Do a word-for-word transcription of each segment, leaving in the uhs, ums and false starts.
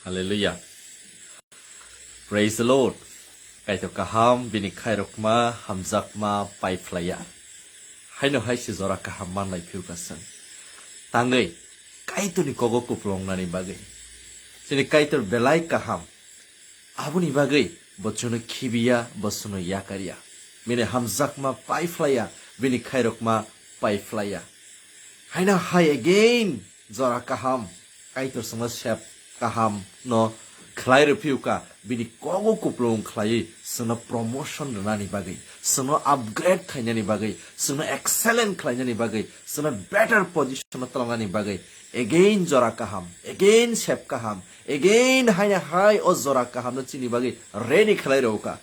Hallelujah. Praise the Lord. Kaitor kaham, bini khairokma, hamjakma, paiphlaiya. Haino hai se jora kaham manlai phiuka chwng. Tangwi, Kaitorni kogo kuplongnani bagwi. Chini Kaitor belai kaham. Aboni bagwi bo chwngno khibiya, bo chwngno yakarya. Bini hamjakma paiphlaiya, bini khairokma paiphlaiya. Haino hai again jora kaham, Kaitor chwngno sep kaham no khlai rwphiuka, bini kogo kuplung khlaiwi chwngno promotion rwnani bagwi, chwngno upgrade khainani bagwi, chwngno excellent khlainani bagwi, chwngno better position o twlangnani bagwi, again jora kaham, again sep kaham, again haino hai o jora kaham no chini bagwi ready khlai rwkha.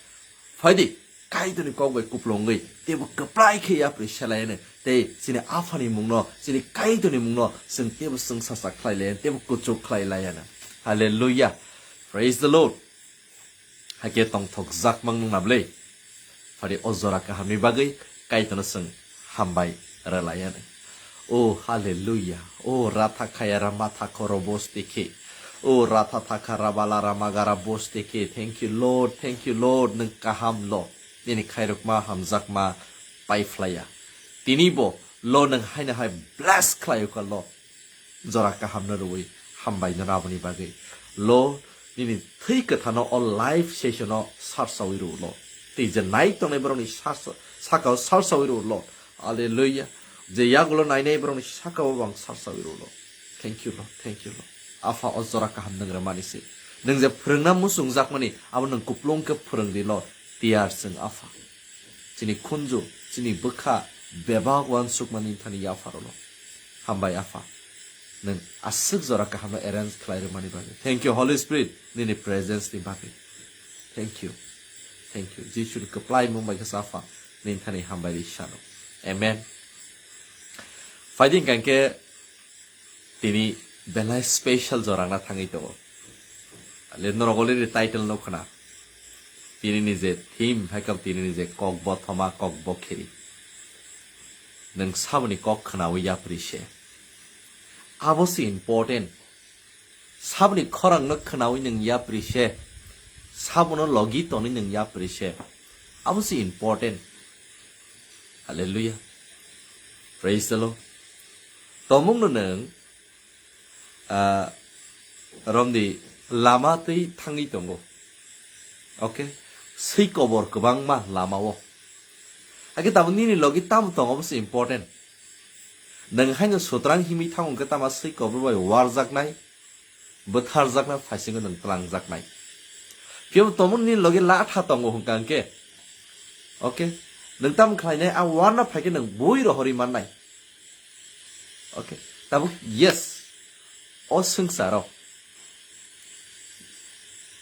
Phaidi, Kaitorni kok bai kuplungwi teibo kwplai khe yapri selaiano, tei chini Aphani mungno, chini Kaitorni mungno chwng teibo chwngsacha khlai laiano, teibo kuchuk khlai laiano. Hallelujah. Praise the Lord. Hakhe tongthokjak mang nung na bwle? Phari o jora kahamni bagwi Kaitorno chwng hambai rwlaiano. O hallelujah. O ratha khaya ra matha khoro bosti khe. O ratha thakha rabala ramagara bosti khe. Thank you, Lord. Thank you, Lord. Nwng kaham lo. Nini khairokma hamjakma paiphlaiya. Tini bo lo nwng haino hai bless khlaio ka lo. Jora kaham no rwui hambai no raboni bagwi. Lo nini thwi kwthano o live session o sarsawi rw lo. Tei je nai tongnai borokni sarsa-, sakao sarsawi rw lo. Hallelujah. Je yagulo nainai borokni sakao bo ang sarsawi rw lo. Thank you, Lord. Thank you, Lord. Apha, o jora kaham nwng rwmani se. Nwng je phwrwngna muchungjakmani, abo nwng kuplung khe phwrwng di, Lord. Tiyar chwng, Apha. Chini khunju, chini bwkha, bebak uansukmani thani yapharo, Lord. Hambai, Apha. Nwng aswk jora kaham no arrange khlai rwmani bagwi. Thank you, Holy Spirit, nini presence ni bagwi. Thank you. Thank you. Jisuni kwplai mung bai khe Apha, nini thani hambai ri sano. Amen. Phaidi hwnkhe tini belai special jorang na thangwi tongo. Le norok already title no khna. Tini ni je theme hai kam tini ni je kok bothoma, kok bokhiri. Nwng saboni kok khnawi yapri se. Abo se important. Saboni khorang no khnawi nwng yapri se. Sabono logi tonwi nwng yapri se. Abo se important. Hallelujah. Praise the Lord. Tomung no nwng, ah, romdi lama twi thangwi tongo. Okay? Swi kobor kwbangma lama o. Hakhe tabuk nini logi tamo tongo, abo se important. Nwng haino sutrang himwi thango hwnkhe tama swi kobor bai warjaknai, bwtharjaknai, phaisingo nwng twlangjaknai. Phiya bo tomung nini logi latha tongo hwnkha hwnkhe. Okay? Nwng tamo khlainai, a warna phaikhe nwng bui rohorwi mannai. Okay. Tabuk, yes. O swngcharo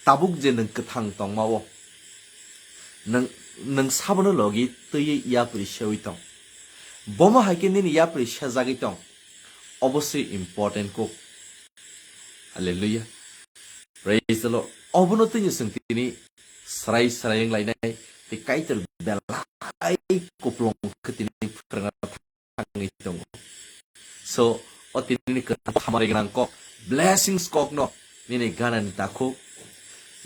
tabuk je nwng kwthang tongma o, nwng, nwng sabono logi twiwi yapri sewi tong. Bomo hai khe nini yapri sejagwi tong. Obo se important kok. Hallelujah. Praise the Lord. Obono tini chwng tini srai srai wng lainai, tei Kaitor belai kuplung khe tini phrwngna thangwi tongo. So, o tini ni kwthang hamari gwnang kok, blessings kok no nini gana ni takhuk,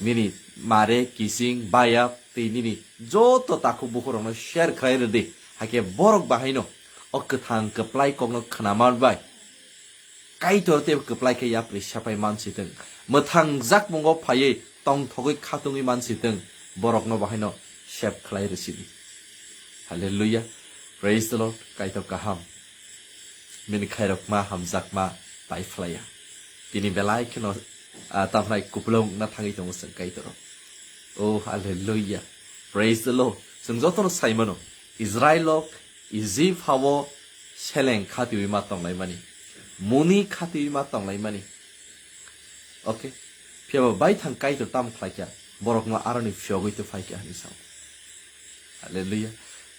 nini mare, kising, bayap, tei nini joto takhuk bukhuk rok no share khlai rwdi, hakhe borok bahai no o kwthang kwplai kok no khwna man bai. Kaitor tei kwplai khe yapri sepai mansitwng. Mwthang jakmungo phaiwi tongthogwi khatungwi mansitwng. Borokno bahaino sep khlai rwsidi. Hallelujah. Praise the Lord. Kaitor kaham. Bini khairokma hamjakma pai phlaiya. Tini belai kheno, ah, tamhnai kupulung na thangwi tongo chwng Kaitoro. Oh, hallelujah. Praise the Lord. Chwng jotono sai mano. Israel rok Egypt hao seleng khatiwi ma tonglaimani, muni khatiwi ma tonglaimani. Okay, phiyaba baithang Kaitor tamo khlaikha, borokno aroni phiyogwi to phaikha hinwi sao. Hallelujah.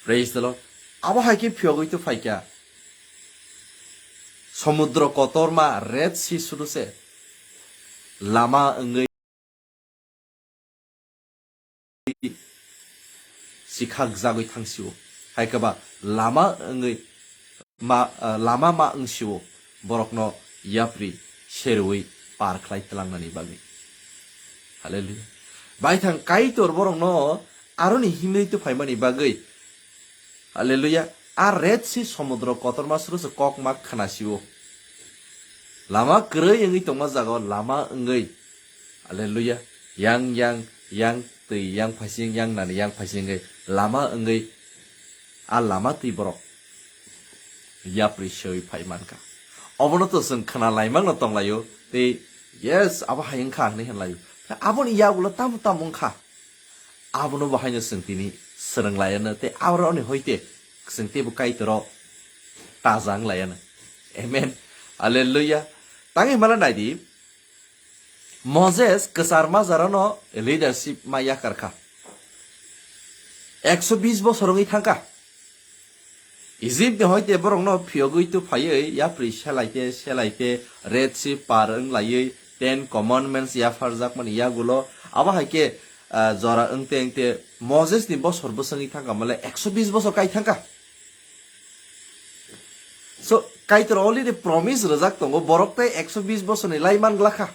Praise the Lord. Abo hai khe phiyogwi to phaikha. Somudro kotorma Red Sea sudu se lama wngwi sikhakjagwi thangsio. Hai khe ba lama wngwi ma, ah, lama ma wngsio borokno yapri serwi par khlai tlangnani bagwi. Hallelujah. Baithang Kaitor borokno aroni himri tuphaimani bagwi. Hallelujah. A Red Sea somudro kotorma suru se kok mak khna sio. Lama kwrwi wngwi tongma jaga o lama wngwi. Hallelujah. Yang, yang, yang twi yang phaising, yang nani yang phaising wngwi lama wngwi a lama twi borok yapri sewi phai mankha. Obono to chwng khna laimang no tonglaio, tei yes, abo hai wngkha hinwi hinlaio. Aboni yagulo tamo tamo wngkha. Abono bo haino chwng tini swrwng laiano, tei aboroni hoite chwng teibo Kaitoro taja wng laiano. Amen. Hallelujah. Tangwi mala naidi, Moses kwchar majarono leadership ma yakar kha. Ekso bis bosor wngwi thangkha. Egypt ni hoite borokno phiyogwi tu phaiwi yapri selaite, selaite, Red Sea par wng laiwi, Ten Commandments yapharjakmani yagulo, abo hai khe, ah, jora wngte wngte Moses ni bosor bwswngwi thangkha, male ekso bis bosor kai thangkha. So, Kaitor already promise rwjak tongo, borok tei ekso bis bosorni lai man glakha.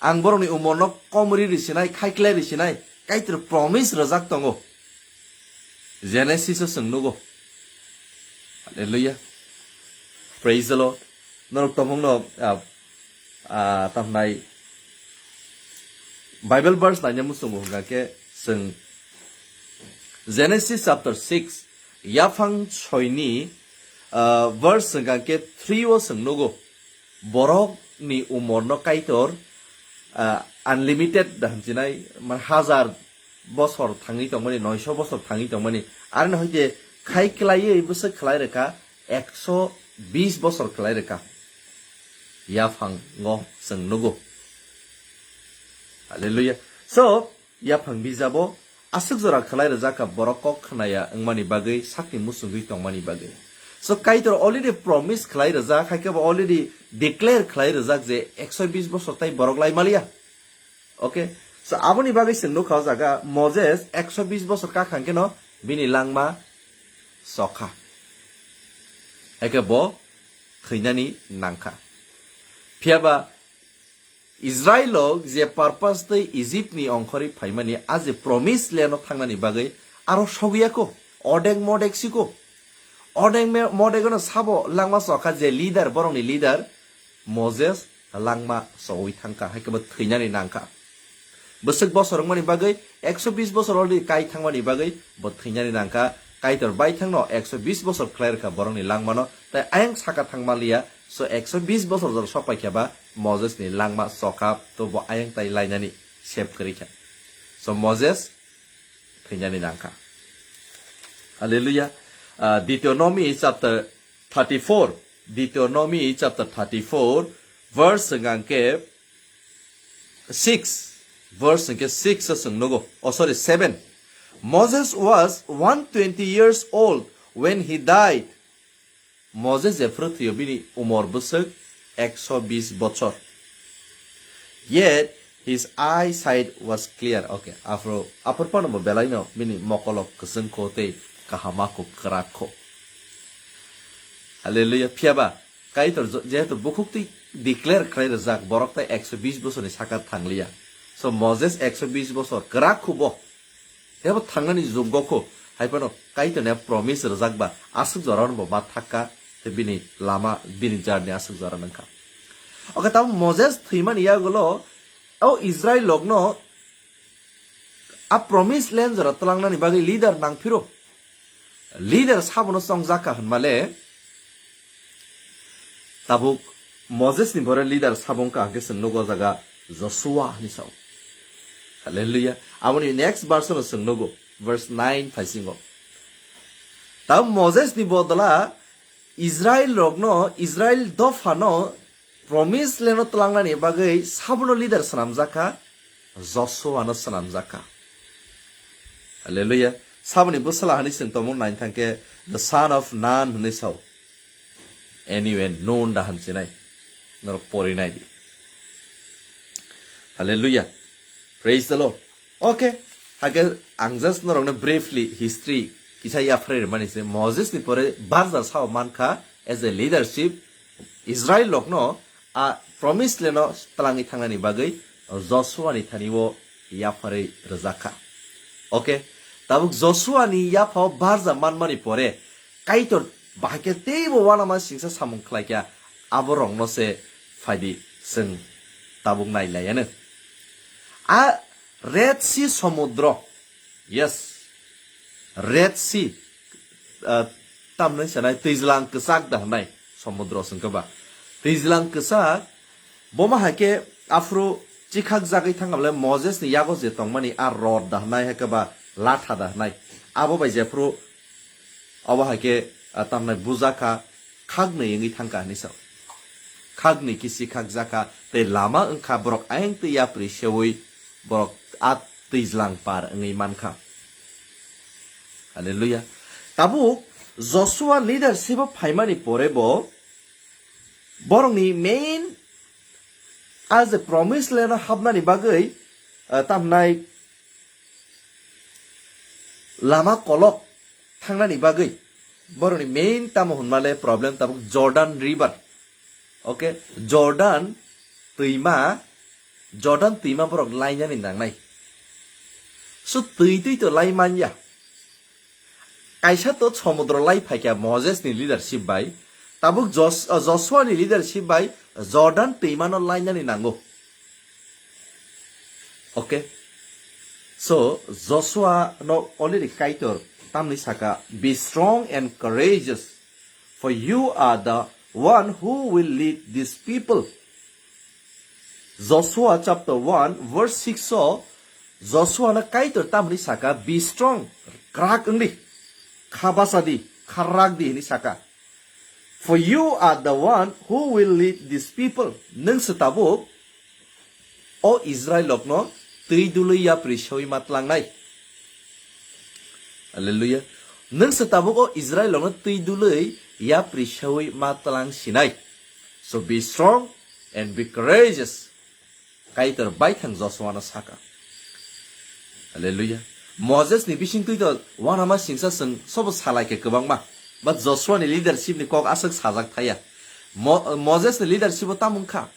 Ang borokni umorno kom ri risinai, khaiklai risinai, Kaitor promise rwjak tongo. Genesis o chwng nugo. Hallelujah. Praise the Lord. Norok tongmungno, ah, ah, tamnai Bible verse naina muchungo hwnkha khe chwng Genesis chapter six, yaphang soini, ah, verse hwnkha khe three o chwng nugo. Borokni umorno Kaitor, ah, unlimited da hinsinai, man hajar bosor thangwi tongmani, noisho bosor thangwi tongmani. Aroni hoite khai klaiwi bwswk khlai rwkha, ekso bis bosor khlai rwkha. Yaphango chwng nugo. Hallelujah. So, yaphang bijabo aswk jora khlai rwjak kha borok kok khnaya wngmani bagwi, sakni muchungwi tongmani bagwi. So, Kaitor already promise khlai rwjak, hai khe bo already declare khlai rwjak je ekso bis bosor tai borok lai maliya. Okay? So, aboni bagwi chwng nukha o jaga Moses ekso bis bosor kakhang kheno bini langma chokha. Hai khe bo thwinani nangkha. Phiyaba Israel rok je purpose tei Egypt ni ongkhorwi phaimani, a je promise land o thangnani bagwi aro sogwi ya kho, odek modek si kho. Odek me-, modek no sabo langma chokha je leader, borokni leader Moses langma chogwi thangkha, hai khe bo thwinani nangkha. Bwswk bosor wngmani bagwi, ekso bis bosor already kai thangmani bagwi bo thwinani nangkha. Kaitor baithangno ekso bis bosor khlai rwkha borokni langmano, tai ayang saka thangma liya. So, ekso bis bosor jora sok paikha ba Moses ni langma chokha, to bo ayang tai lainani sep kwrwi kha. So, Moses thwinani nangkha. Hallelujah. Ah, Deuteronomy chapter thirty-four. Deuteronomy chapter thirty-four, verse hwnkha khe six. Verse hwnkhe six o chwng nugo. Oh, sorry, seven. Moses was one twenty years old when he died. Moses jephru thwio bini umor bwswk ekso bis bochor. Yet his eyesight was clear. Okay, aphuru, aphuru phano bo belai no bini mokolok kwchwng kho tei kaham kho, kwrak kho. Hallelujah. Phiyaba Kaitor jo-, jehetu bukhuk twi declare khlai rwjak, borok tai ekso bis bosorni saka thangliya. So Moses ekso bis bosor kwrak kho bo. Tebo thangnani juggo kho, hai phano Kaitorni promise rwjak ba, aswk jora bo ma thakka, tei bini lama, bini journey aswk jora nangkha. Oke, tamo Moses thwimani yagulo, o Israel lokno a promise land jora tlangnani bagwi leader nangphiro. Leader sabono chongjak kha hwnmale, tabuk Moses ni bore leader sabo wngkha, hwnkhe chwng nugo jaga Joshua hinwi sao. Hallelujah. Aboni next verse no chwng nugo, verse nine phaisingo. Tabuk Moses ni bodola Israel rokno, Israel dophano promise land o tlangnani bagwi sabono leader swnamjak kha, Joshua no swnamjak kha. Hallelujah. Saboni bwsala hinwi chwng tongmung naina thangkhe the son of Nun hinwi sao. Anyway, Nun da hinsinai. Norok pori nai di. Hallelujah. Praise the Lord. Okay. Hake ang just norokno briefly history kisa yapharwi rwmani se. Moses ni pore barjar sao mankha as a leadership Israel rokno a promised land o twlangwi thangnani bagwi Joshua ni thani o yapharwi rwjak kha. Okay, tabuk Joshua ni yapha o barja manmani pore Kaitor bahai khe teibo uanama singsa samung khlai kha, abo rokno se phaidi chwng tabuk nai lai anw. A Red Sea somudro, yes, Red Sea, ah, tamni sanai twijlang kwchak da hwnai somudro singkhe ba. Twijlang kwchak, boma hai khe aphuru chikhak jagwi thangkha bwle Moses ni yago je tongmani a rod da hwnai hai khe ba latha da hwnai. Abo bai jephuru abo hai khe, ah, tamnai buja kha, khaknwi wngwi thangkha hinwi sa. Khaknwi kisi khakjak kha, tei lama wngkha borok ayang twi yapri seui borok a twijlang par wngwi mankha. Hallelujah. Tabuk Joshua leadership o phaimani pore bo borokni main a je promised land o hapnani bagwi, ah, tamnai lama kolok thangnani bagwi borokni main tamo hwnmale problem tabuk Jordan River. Okay, Jordan twima, Jordan twima borok lainani nangnai. So twi twi to lai manya. Kaisa to somudro lai phaikha Moses ni leadership bai, tabuk Jos-, uh, Joshua ni leadership bai Jordan twimano lainani nango. Okay. So Joshua no already Kaitor tamni saka, "Be strong and courageous, for you are the one who will lead these people." Joshua chapter one verse six o Joshua no Kaitor tamni saka, "Be strong, krak wngdi, kha basa di, kha rak di," hinwi saka. "For you are the one who will lead these people." Nwng se tabuk o Israel rokno twi dului yapri seui ma tlangnai. Hallelujah. Nwng se tabuk o Israel rokno twi dului yapri seui ma tlang sinai. So be strong and be courageous. Kaitor baithang Joshua no saka. Hallelujah. Moses ni bising twi to uanama singsa chwng sobo salai khe kwbangma. But Joshua ni leadership ni kok aswk sajak thaya. Mo-, Moses ni leadership o tamung kha.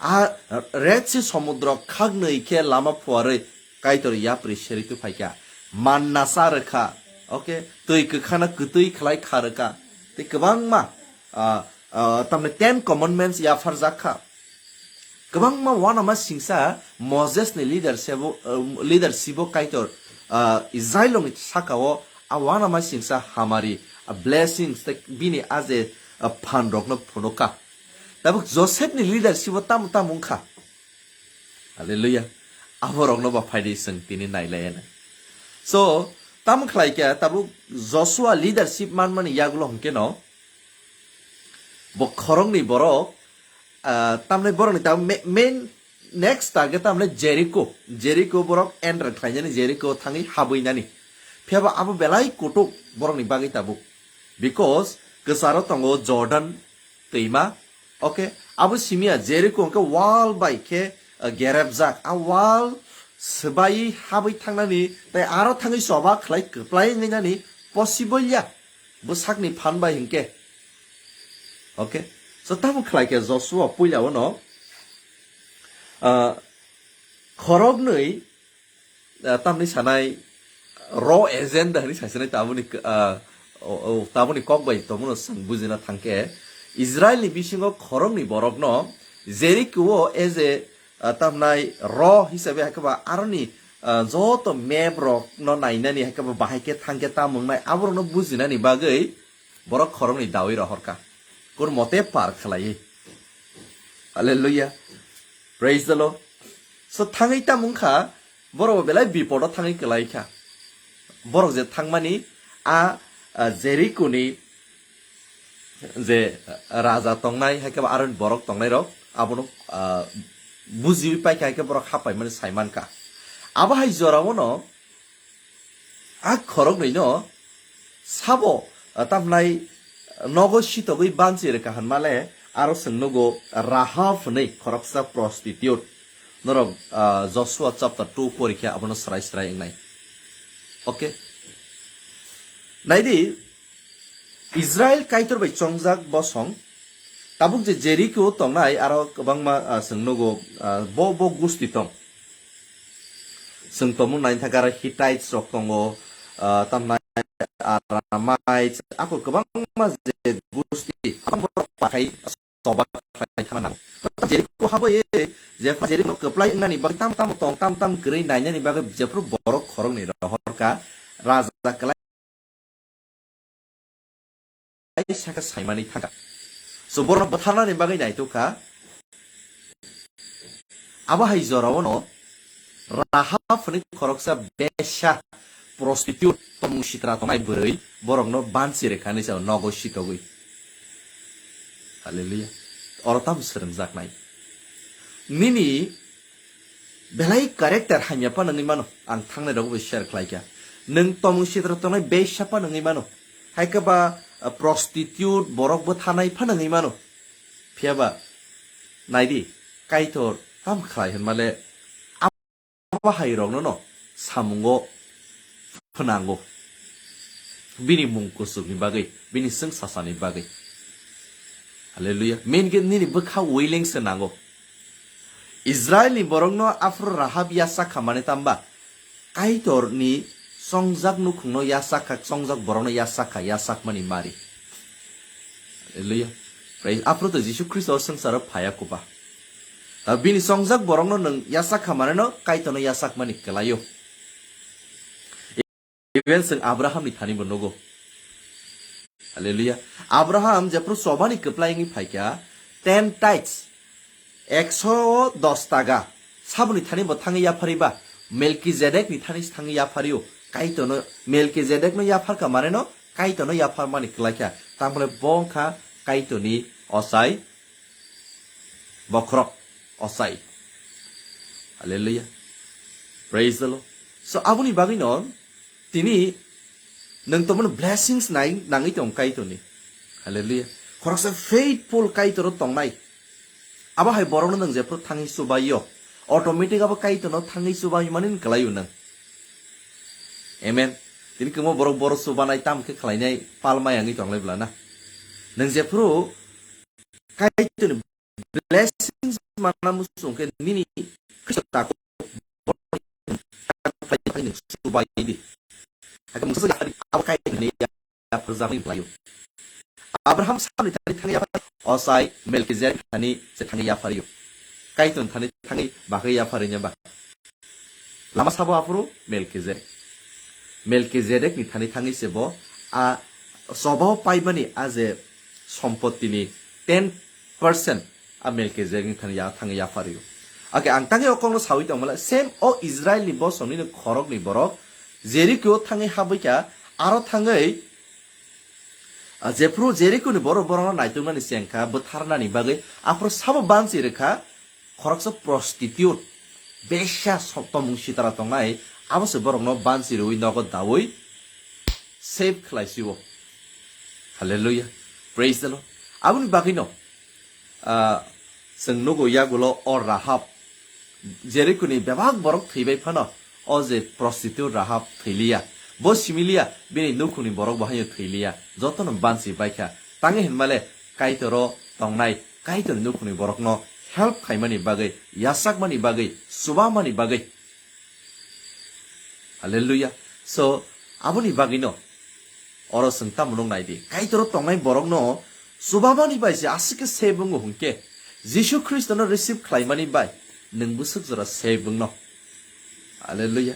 A Red Sea somudro khaknwi khe lama phuarwi Kaitor yapri seri tu phaikha. Manna cha rwkha. Okay, twi kwkhana kwtwi khlai kha rwkha. Tei kwbangma, ah, ah, tamni Ten Commandments yapharjak kha. Kwbangma uanama singsa Moses ni leadership o, ah, leadership o Kaitor, ah, Israel ni saka o a uanama singsa hamari, a blessings tei bini a je, ah, phan rokno phunukha. Tabuk Joseph ni leadership o tamo tamo wngkha. Hallelujah. Aborokno ba phaidi chwng tini nailaiya na. So, tamo khlai khe tabuk Joshua leadership manmani yagulo hwnkhe no, bo khoroknwi borok, ah, tamni borokni tabuk ma-, main next target tamni Jericho. Jericho borok enter khlainani, Jericho thangwi habwinani. Phiyaba abo belai kutuk borokni bagwi tabuk. Because kwcharo tongo Jordan twima. Okay, abo simiya Jericho hwnkhe wall bai khe, uh, gerepjak. A wall swbai habwi thangnani tei aro thangwi choba khlai kwplai wngwi nani possible ya. Bwsakni phan bai hwnkhe. Okay, so tamo khlai khe Joshua puila o no, uh, khoroknwi, ah, tamni sanai raw agenda hwnwi saisanai taboni, ah, o, o, taboni kok bai tongmano chwng bujina thangkhe Israel ni bisingo khoroknwi borokno Jericho o as a, ah, tamnai raw hisabe haikhe ba aroni, ah, joto map rokno nainani haikhe ba bahai khe thangkhe tamo wngnai aborokno bujinani bagwi borok khoroknwi dawi rohorkha. Kun mote par khlaiwi. Hallelujah. Praise the Lord. So thangwi tamo wngkha, borok bo belai bipodo thangwi kwlai kha. Borok je thangmani a, a, Jericho ni je, a, raja tongnai, haikhe ba aroni borok tongnai rok, abono, a, bujiwi paikha, haikhe borok hapaimani saimankha. Abo hai jorao no, a khoroknwi no sabo, ah, tamnai nogo sitogwi banchi rwkha hwnmale aro chwng nugo Rahab hwnwi khoroksa prostitute. Norok, ah, Joshua chapter two porikha abono srai srai wngnai. Okay. Naidi, Israel Kaitor bai chongjak bosong Tabuk je Jeriko tongnai aro kwbangma, ah, chwng nugo, ah, bo, bo gusti tong. Chwng tongmung nai thangkhe aro Hittites rok tongo, ah, tamnai Aramites, ako kwbangma je gusti, kwbang borok pakhai soba khlai thangna nango. Jeriko habwi, jepha Jeriko kwplai wngnani bagwi tam tam tong, tam tam kwrwi nainani bagwi jephru borok khoroknwi rohorkha, raja kwlai saka saimani thangkha. So, borokno bwtharnani bagwi naitokha. Abo hai jorao no Rahab hwnwi khoroksa besa prostitute, tomung sitra tongnai bwrwi borokno bansi rwkha hinwi sao nogo sitogwi. Hallelujah. Oro tamo swrwngjaknai. Nini belai character hamya phano wngwi mano, ang thangnai rogo bo share khlai kha. Nwng tomung sitra tongnai besa phano wngwi mano, hai khe ba, ah, prostitute, borok bwtharnai phano wngwi mano. Phiya ba, naidi, Kaitor tam khlai hwnmale, abo hai rokno no samungo phnango. Bini mung kuchukni bagwi, bini chwng sasani bagwi. Hallelujah. Main khe nini bwkha willing se nango. Israelni borokno aphuru Rahab yasak kha mane tamba? Kaitorni chongjak nukhungno yasak kha, chongjak borokno yasak kha, yasakmani mari. Hallelujah. Praise. Aphuru to Jisu Khristo o swngcharo phaiya kuba. Ta bini chongjak borokno nwng yasak kha mane no Kaitorno yasakmani kwlaio. Even chwng Abrahamni thani bo nugo. Hallelujah. Abraham jephru chobani kwplai wngwi phaikha, ten tithes, ekso dos taga, saboni thani bo thangwi yaphariba, Melkizedekni thani thangwi yaphario. Kaitorno, Melkizedekno yapharkha mane no, Kaitorno yapharmani kwlaikha. Tamole bo wngkha Kaitorni ochai bokhorok, ochai. Hallelujah. Praise the Lord. So, aboni bagwi no, tini nwng tongmani blessings nai, nangwi tong Kaitorni. Hallelujah. Khoroksa faithful Kaitoro tongnai. Abo hai borokno nwng jephru thangwi chubaio, automatic abo Kaitorno thangwi chubai mani kwlaio nwng. Amen. Tini kwbangma borok, borok chubanai tamo khe khlainai palmai wngwi tonglai bwlana. Nwng jephru Kaitorni blessings manna muchung khe nini Khristo tako chubai di. Hakhe mungsa abo Kaitorni yapharjaknai khlaio. Abraham saboni thani thangwi yaphar, ochai Melkizedek thani se thangwi yaphario. Kaitorni thani thangwi bagwi yapharinai ba. Lama sabo aphuru Melkizedek. Melkizedekni thani thangwi se bo a chobao paimani a je sompottini ten percent a Melkizedekni thani ya-, thangwi yaphario. Ake ang tangwi o kokno sawi tongmala, same o Israelni bosongni khoroknwi borok Jeriko thangwi habwi kha, aro thangwi, a, jephru Jerikoni borok borokno naituknani chengkha, bwtharnani bagwi, aphuru sabo bansi rwkha, khoroksa prostitute, besa so-, tomung sitara tongnai, abo se borokno bansi rwui nogo daui save khlai sio. Hallelujah. Praise the Lord. Aboni bagwino, ah, chwng nugo yagulo o Rahab, Jerikoni bebak borok thwibai phano, o je prostitute Rahab thwiliya, bo similiya, bini nukhungni borok bo haino thwiliya, jotono bansi baikha. Tangwi hinmale Kaitoro tongnai, Kaitorni nukhungni borokno help khaimani bagwi, yasakmani bagwi, chubamani bagwi. Hallelujah. So, aboni bagwino oro chwng tamo nuk nai di. Kaitoro tongnai borokno chubamani bai se aswk khe save wngo hwnkhe, Jisu Khristono receive khlaimani bai nwng bwswk jora save wngno. Hallelujah.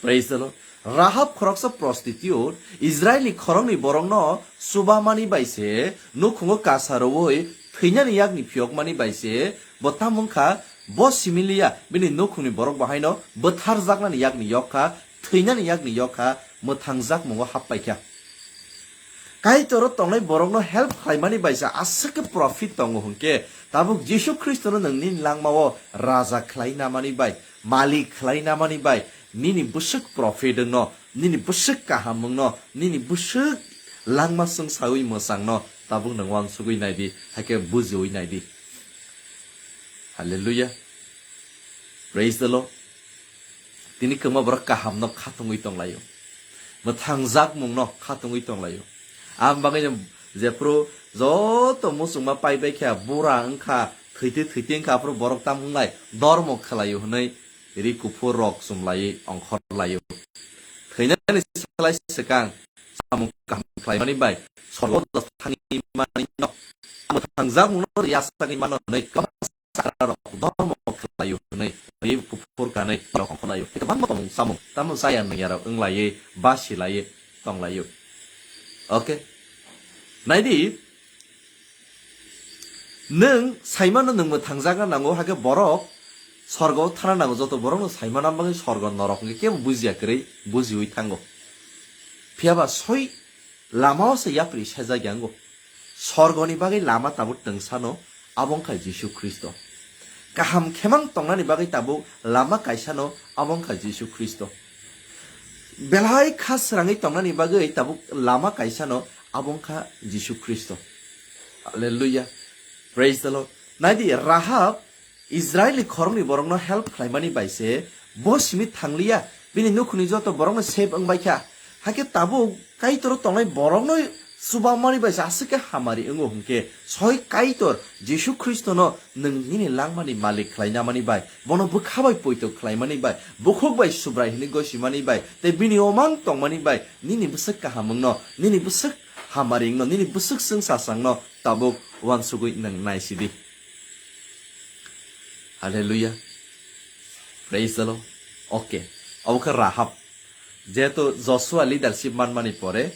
Praise the Lord. Rahab khoroksa prostitute, Israelni khoroknwi borokno chubamani bai se, nukhungo kasa rwui thwinani yakni phiyokmani bai se, bo tamo wngkha, bo similiya, bini nukhungni borok bo haino bwtharjaknani yakni yok kha, thwinani yakni yok kha, mwthangjak mungo hap paikha. Kaitoro tongnai borokno help khlaimani bai se aswk khe profit tongo hwnkhe, tabuk Jisu Khristono nwng nini langmao raja khlai namani bai, malik khlai namani bai, nini bwswk profit wngno, nini bwswk kaham wngno, nini bwswk langma swngsaui mwchangno tabuk nwng uansugui nai di, hai khe bujiui nai di. Hallelujah. Praise the Lord. Tini kwma borok kahamno khatungwi tonglaio. Mwthangjak mungno khatungwi tonglaio. Ang bagwi Jephru joto muchungma paibai kha, bura wngkha, thwitwi thwitwi wngkha, aphuru borok tam wnglai dormo khlaio hwnwi ri kuphur rok chumlaiwi ongkhor laio. Thwinani salai swkang samung kaham khlaimani bai sorgo thangwi manwi no, mwthangjakmungno yachagwi mano hwnwi kwbangma chakrarok dormo khlaio hwnwi ri kuphur kanwi rok ongkhor laio. Kwbangma tongmung chamung tamo chaya nwngyarok wnglaiwi basi laiwi tonglaio. Okay? Naidi, nwng saimano nwng mwthangjakna nango, hakhe borok sorgo thana nango, joto borokno saimana bagwi sorgo norok hwnkhe kebo bujiya kwrwi bujiwi thango. Phiyaba soi lamao se yapri sejak yango. Sorgoni bagwi lama tabuk twngsano, abo wngkha Jisu Khristo. Kaham khemang tongnani bagwi tabuk lama kaisano, abo wngkha Jisu Khristo. Belai kha srangwi tongnani bagwi tabuk lama kaisano, abo wngkha Jisu Khristo. Hallelujah. Praise the Lord. Naidi, Rahab Israilni khoroknwi borokno help khlaimani bai se bo simi thangliya, bini nukhungni joto borokno save wngbai kha. Hakhe tabuk Kaitoro tongnai borokno chubamani bai se aswk khe hamari wngo hwnkhe, soi Kaitor Jisu Khristono nwng nini langmani malik khlainamani bai, bono bwkha bai poito khlaimani bai, bukhuk bai Subrai hwnwi gosimani bai, tei bini omang tongmani bai, nini bwswk kahamungno, nini bwswk hamaringno, nini bwswk chwngsachangno tabuk uansugwi nwng naisidi. Hallelujah. Praise the Lord. Okay. Abo khe Rahab. Jehetu Joshua leadership manmani pore,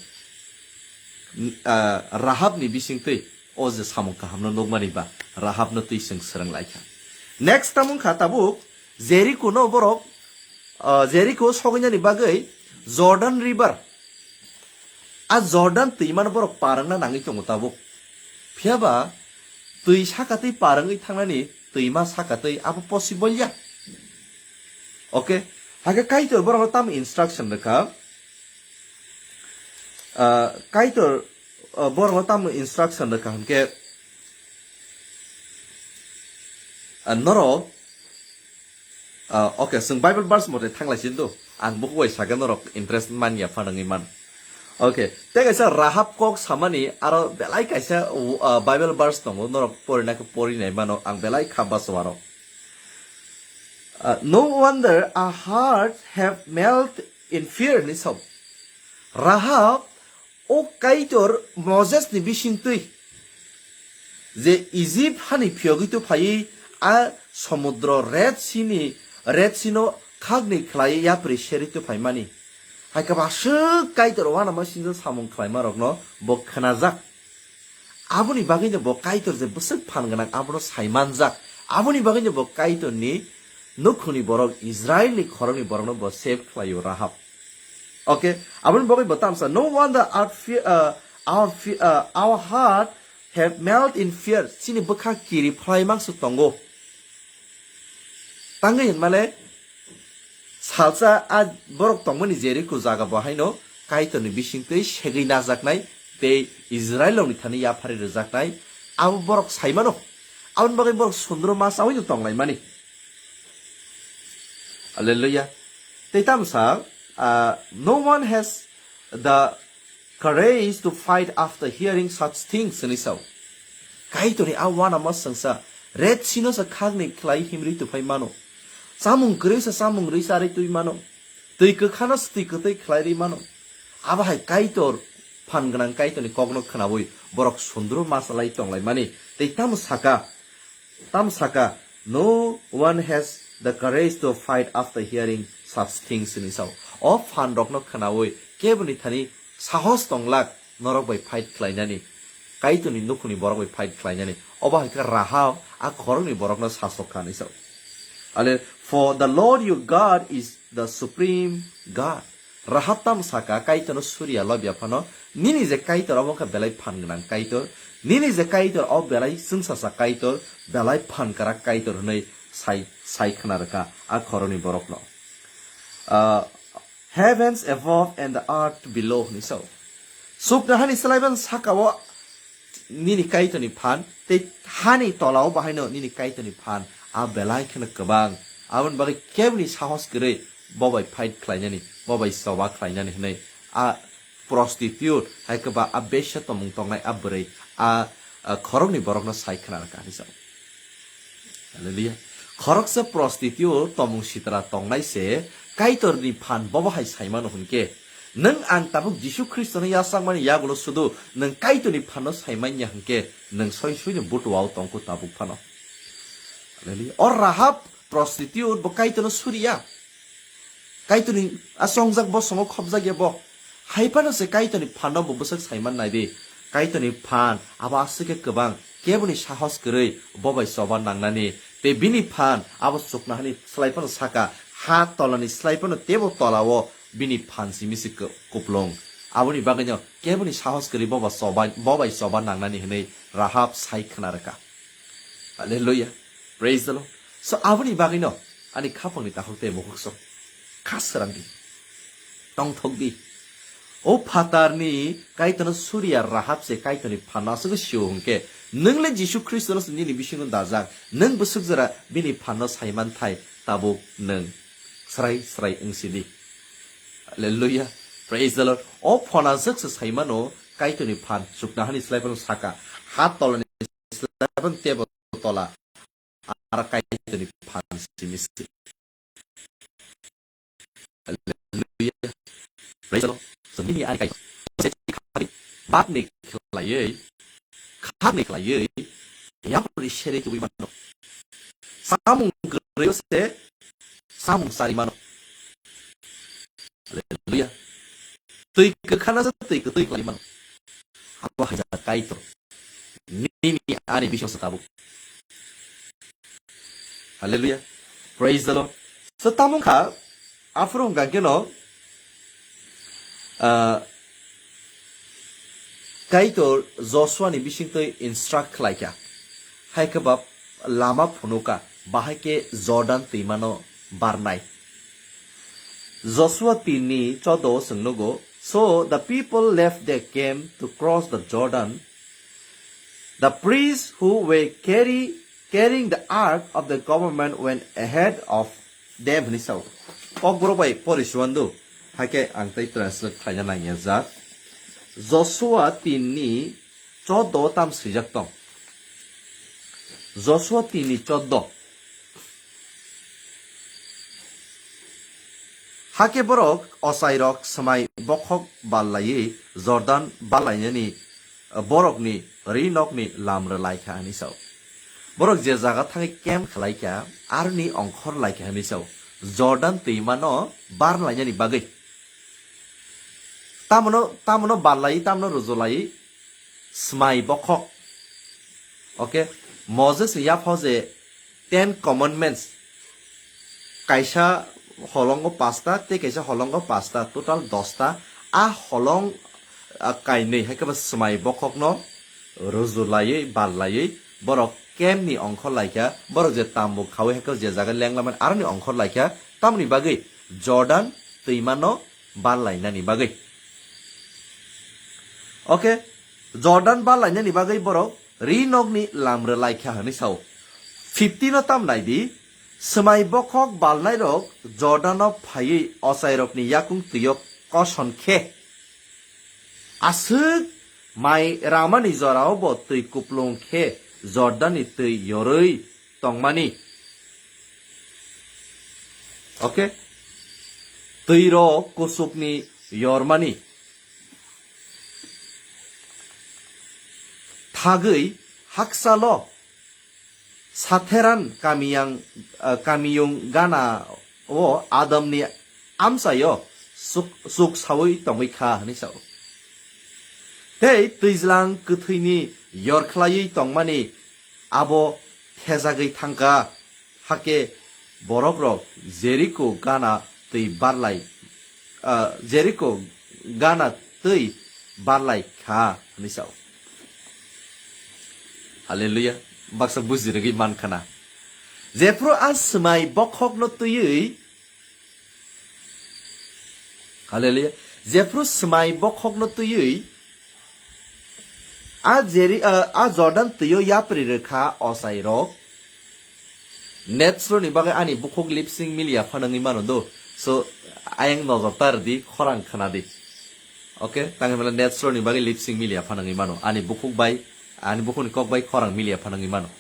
ah, Rahabni bisingtwi o je samung kahamno nukmani ba, Rahabno twi chwng swrwng laikha. Next tamo wngkha tabuk Jeriko no borok, ah, Jeriko soginani bagwi Jordan River. A Jordan twimano borok par wngna nangwi tongo tabuk. Phiyaba twi sakatwi par wngwi thangnani twima sakatwi abo possible ya. Okay, hakhe Kaitor borokno tamo instruction rwkha? Ah, Kaitor, ah, borokno tamo instruction rwkha hwnkhe, ah, norok, ah, okay, chwng Bible verse mote thanglai sidi do. Ang buku bai sakhe norok interest man ya phanangwi man. Okay, tei kaisa Rahab kok samani aro belai kaisa, ah, Bible verse tongo, norok porina khe porinai mano, ang belai kha baso aro. Ah, "No wonder our heart have melt in fear," hinwi sao. Rahab o Kaitor Moses ni bisingtwi je Egypt hani phiyogwi to phaiwi a somudro Red Sea ni, Red Sea no khakni khlaiwi yapri serwi to phaimani. Hai khe ba aswk Kaitor uanama singcha samung khlaimarokno bo khnajak. Aboni bagwino bo Kaitor je bwswk phan gwnang abono sai manjak. Aboni bagwino bo Kaitorni nukhungni borok, Israilni khoroknwi borokno bo save khlaio Rahab. Okay, aboni bagwi bo tamsa, "No wonder our fear, uh, our fear, uh, our heart have melt in fear." Chini bwkha kiri phlai mangso tongo. Tangwi hinmale salsa a borok tongmani Jeriko jaga bo haino Kaitorni bisingtwi segwi najaknai tei Israilrokni thani yaphari rwjaknai abo borok saimano. Aboni bagwi borok sundro ma chawi no tonglaimani. Hallelujah. Tei tamsa, ah, "No one has the courage to fight after hearing such things," hinwi sao. Kaitorni a uanama singcha, Red Sea no sa khakni khlai himri tuphai mano. Chamung kwrwi sa chamung rwi charwi twi mano. Twi kwkhano sa twi kwtwi khlai rwi mano. Abo hai Kaitor phan gwnang Kaitorni kokno khnaui borok sundro ma chalai tonglaimani. Tei tamo saka, Tam saka, "No one has the courage to fight after hearing such things," hinwi sao. O phan rokno khnaui keboni thani sahos tonglak norok bai fight khlainani, Kaitorni nukhungni borok bai fight khlainani. Obo hai khe Rahab a khoroknwi borokno sasok kha hinwi sao. Ale, "For the Lord your God is the supreme God." Rahab tam saka, Kaitorno suriya lobya phano, nini je Kaitor abo wngkha belai phan gwnang Kaitor, nini je Kaitor o belai chwngsacha Kaitor, belai phan kwrak Kaitor hwnwi sai, sai khna rwkha a khoroknwi borokno. Ah, "Heavens above and the earth below," hinwi sao. Sukna hani swlaiban saka o nini Kaitorni phan, tei hani tolao bahaino nini Kaitorni phan, a belai kheno kwbang. Aboni bagwi keboni sahos kwrwi bo bai fight khlainani, bo bai choba khlainani hwnwi a prostitute, hai khe ba a besya tongmung tongnai a bwrwi, a, a khoroknwi borokno sai khna rwkha hinwi sa-o. Hallelujah. Khoroksa prostitute tongmung sitra tongnai se Kaitorni phan bobo hai sai mano hwn khe, nwng ang tabuk Jisu Khristono yachakmani yagulo sudu nwng Kaitorni phanno sai man ya hwn khe, nwng soi soino butuao tongkhu tabuk phano. Hallelujah. O Rahab prostitute bo Kaitorno suriya. Kaitorni a chongjak bosongo khopjakya bo. Hai phano se Kaitorni phanno bo bwswk saiman nai di. Kaitorni phan abo aswk khe kwbang, keboni sahos kwrwi bo bai choba nangnani. Tei bini phan abo chuknohani slai phano saka, ha tolani slai phano teibo tolao bini phan simi se ku-, kuplung. Aboni bagwino keboni sahos kwrwi bo ba choba, bo bai choba nangnani hwnwi Rahab sai khna rwkha. Hallelujah. Praise the Lord. So, aboni bagwino ani khapangni takhuk tei bukhuk sok kha srang di. Tongthok di. O phatarni Kaitorno suriya Rahab se Kaitorni phanno aswk sio hwnkhe, nwng le Jisu Khristono se nini bisingo dajak, nwng bwswk jora bini phanno saiman thai tabuk nwng srai srai wngsi di. Hallelujah. Praise the Lord. O phona jwk se saimano Kaitorni phan chuknohani slai phano saka. Ha tolani slai phano tebo tola. Ar Kaitorni phan simi se. Hallelujah. Praise the Lord. So, nini ani Kaitor. Bapni khlaiwi, khakni khlaiwi, yapri sere tubui mano. Samung kwrwi se, samung sari mano. Hallelujah. Twi kwkhana se twi kwtwi khlai mano. Abo hai jat Kaitor. Nini ani bisingsa tabuk. Hallelujah. Praise the Lord. So, tamung kha, aphuru hwnkha khe no, ah, Kaitor Joshua ni bisingtwi instruct khlai kha. Hai khe ba lama phunukha, bahai khe Jordan twimano barnai. Joshua tin ni chordo o chwng nugo, "So the people left their camp to cross the Jordan. The priests who were carry-, carrying the ark of the covenant went ahead of them," hwnwi sao. Kokborok bai pori suandu, hakhe ang tei translate khlaina nangyajak. Joshua tin ni chordo o tam swijak tong. Joshua tin ni chordo. Hakhe borok ochairok swmai bokhok bal laiwi Jordan bal lainani borokni ri nokni lam rwlai kha hwnwi sao. Borok je jaga thangwi camp khlai kha, aroni ongkhor lai kha hwnwi sao. Jordan twimano bar lainani bagwi. Tamono, tamono bal laiwi, tamono ruju laiwi, swmai bokhok. Okay, Moses ni yapha je Ten Commandments, kaisa holongo pasta tei kaisa holongo pasta, total dosta. A holong, ah, kainwi hai khe bo swmai bokhokno ruju laiwi, bal laiwi, borok camp ni ongkhor lai kha, borok je tambuk khaui hai khe je jaga lenglamani aroni ongkhor lai kha, tamoni bagwi Jordan twimano bal lainani bagwi. Okay, Jordan bal lainani bagwi borok ri nokni lam rwlai kha hwnwi sao. Fifteen o tam nai di, swmai bokhok balnairok Jordan o phaiwi ochairokni yakung twio koson khe, aswk mai ramani jorao bo twi kuplung khe Jordan ni twi yorwi tongmani. Okay? Twi rok kuchukni yormani. Thagwi hakchalo Satheran kamiyang, ah, kamiyung gana o Adamni amchaio chuk, chuk saui tongwi kha hwnwi sao. Tei twijlang kwthwini yor khlaiwi tongmani abo thejagwi thangkha, hakhe borokrok Jeriko gana twi barlai, ah, Jeriko gana twi barlai kha hwnwi sao. Hallelujah. Baksa bujirwgwi mankhana. Jephru a swmai bokhokno twiwi, hallelujah. Jephru swmai bokhokno twiwi a Jeri-, a, a Jordan twio yapri rwkha ochairok. Netsro ni bagwi ani bukhuk lip sync miliya phano wngwi mano do. So, ayang nojor ta rwdi, khorang khna di. Okay, tangwi mala net slow ni bagwi lip sync miliya phanangwi mano. Ani bukhuk bai, ani bukhukni kok bai khorang miliya phanangwi mano.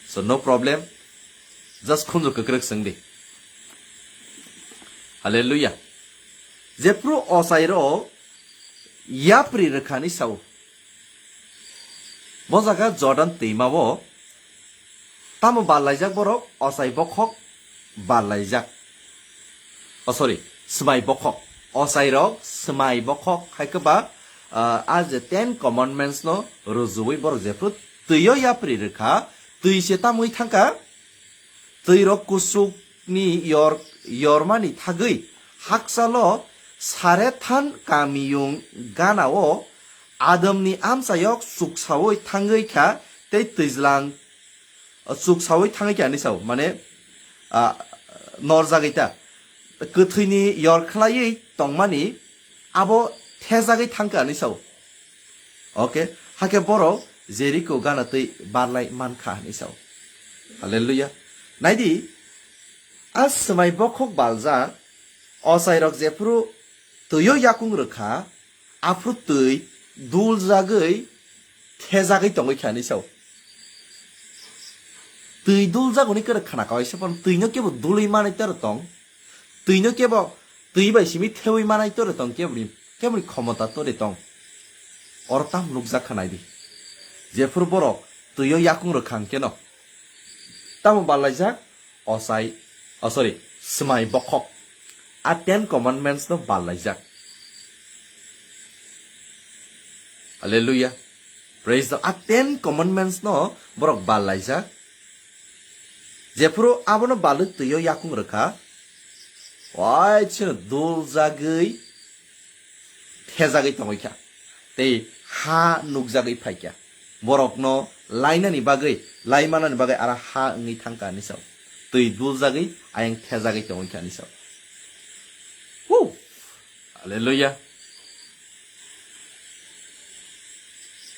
So no problem. Just khunju kwkrwk swngdi. Hallelujah. Jephru ochairok yapri rwkhani sao. Bo jaga Jordan twimao tamo barlaijak borok, ochai bokhok barlaijak. Oh, sorry, swmai bokhok. Ochairok swmai bokhok hai khe ba, ah, a je Ten Commandments no rujuwi borok jephru twio yapri rwkha, twi se tamwi thangkha, twirok kuchukni yor-, yormani thagwi hakchalo Sarethan kamiyung ganao Adamni amchayok chuksawi thangwi kha tei twijlang chuksawi thangwi kha hinwi sao, mane, ah, norjagwi ta. Kwthwini yor khlaiwi tongmani abo thejagwi thangkha hinwi sao. Okay, hakhe borok Jeriko gana twi barlai mankha hinwi sao. Hallelujah. Naidi, a swmai bokhok baljak, ochairok jephru twio yakung rwkha, aphru twi duljagwi thejagwi tongwi kha hinwi sao. Twi duljagoni kwrwk khna kawaisa phano twino kebo dulwi manai toro tong. Twino kebo twi bai simi thewi manai toro tong keboni, keboni khomota tore tong. Oro tam nukjak kha naidi. Jephru borok twio yakung rwkha hwnkhe no. Tamo barlaijak, ochai, oh, sorry, swmai bokhok. A Ten Commandments no barlaijak. Hallelujah. Praise the, a Ten Commandments no borok barlaijak. Jephru abono balwi twio yakung rwkha, wai chino duljagwi thejagwi tongwi kha, tei ha nukjagwi phai kha. Borokno lainani bagwi, laimanani bagwi aro ha wngwi thang kha hinwi sao. Twi duljagwi ayang thejagwi tongwi kha hinwi sao. Woo! Hallelujah.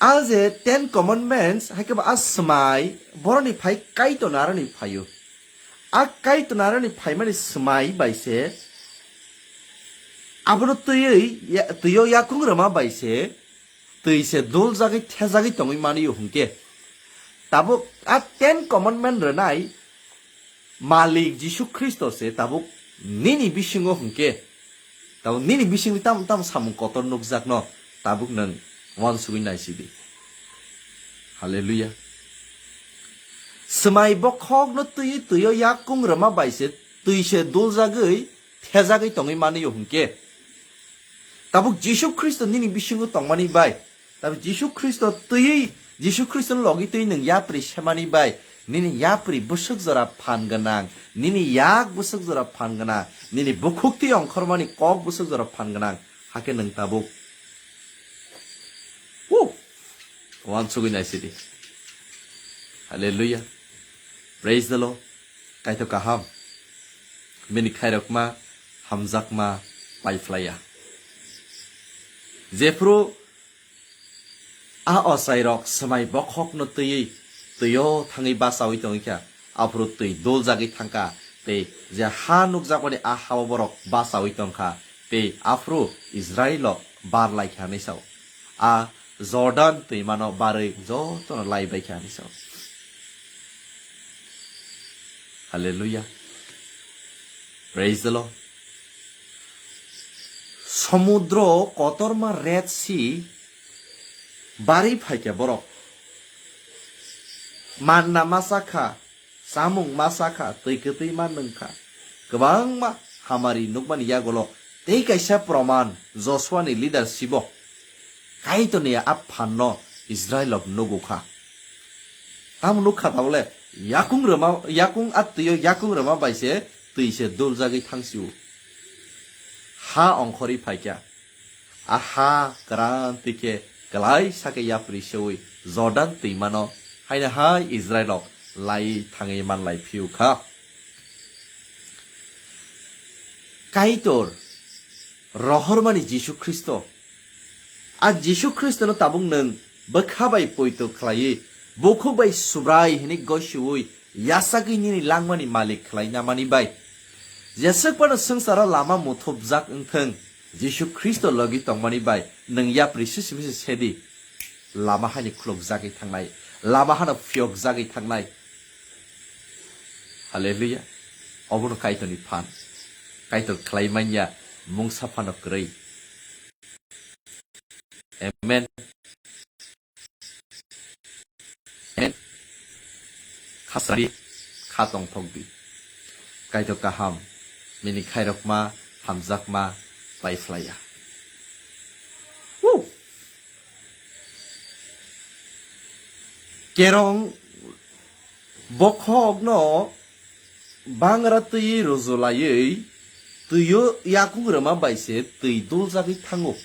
A je Ten Commandments hai khe ba a swmai boroni phai Kaitor narani phaio. A Kaitor narani phaimani swmai bai se abono twiwi ya-, twio yakung rwma bai se twi se duljagwi thejagwi tongwi manio hwnkhe. Tabuk a Ten Commandment rwnai Malik Jisu Khristo se tabuk nini bisingo hwnkhe, tabuk nini bisingni tam tam samung kotor nukjakno tabuk nwng uansugwi naisidi. Hallelujah. Swmai bokhokno twi twio yakung rwma bai se twi se duljagwi thejagwi tongwi manio hwnkhe, tabuk Jisu Khristo nini bisingo tongmani bai, tabuk Jisu Khristo twiwi, Jisu Khristo logi twi nwng yapri semani bai, nini yapri bwswk jora phan gwnang, nini yak bwswk jora phan gwnang, nini bukhuk twi ongkhormani kok bwswk jora phan gwnang, hakhe nwng tabuk, woo, uansugwi naisidi. Hallelujah. Praise the Lord. Kaitor kaham. Bini khairokma, hamjakma, paiphlaiya. Jephru a ochairok swmai bokhokno twiwi, twio thangwi bachawi tongwi kha, aphuru twi duljagwi thangkha, tei je ha nukjakmani a hao borok bachawi tongkha, tei aphuru Israilrok barlaikha hinwi sao. A Jordan twimano barwi jotono laibaikha hinwi sao. Hallelujah. Praise the Lord. Somudro kotorma Red Sea bari phaikha borok. Manna ma chakha, chamung ma chakha, twi kwtwi ma nwngkha. Kwbangma hamari nukmani yagulo tei kaisa proman Joshua ni leadership o Kaitorni a phanno Israilrok nugukha. Tamo nukha tabole yakung rwma, yakung a twio yakung rwma bai se twi se duljagwi thangsio. Ha ongkhorwi phaikha. A ha kwran twi khe kwlai sakhe yapri seui Jordan twimano haino hai Israilrok lai thangwi manlai phiu kha. Kaitor rohormani Jisu Khristo. A Jisu Khristono tabuk nwng bwkha bai poito khlaiwi, bukhuk bai Subrai hwnwi goisiui yachagwi nini langmani malik khlai namani bai. Jeswk phano swngcharo lama muthubjak wngthwng, Jisu Khristo logi tongmani bai nwng yapri sisi misi sedi, lama hani khulukjagwi thangnai, lama hano phiyokjagwi thangnai. Hallelujah. Obono Kaitorni phan. Kaitor khlai manya mungsa phano kwrwi. Amen. Amen. Khasari, kha tongthok di. Kaitor kaham, nini khairokma, hamjakma, paiphlaiya. Woo! Kerong bokhokno bangra twi rwjulaiwi twio yakung rwma bai se twi duljagwi thango.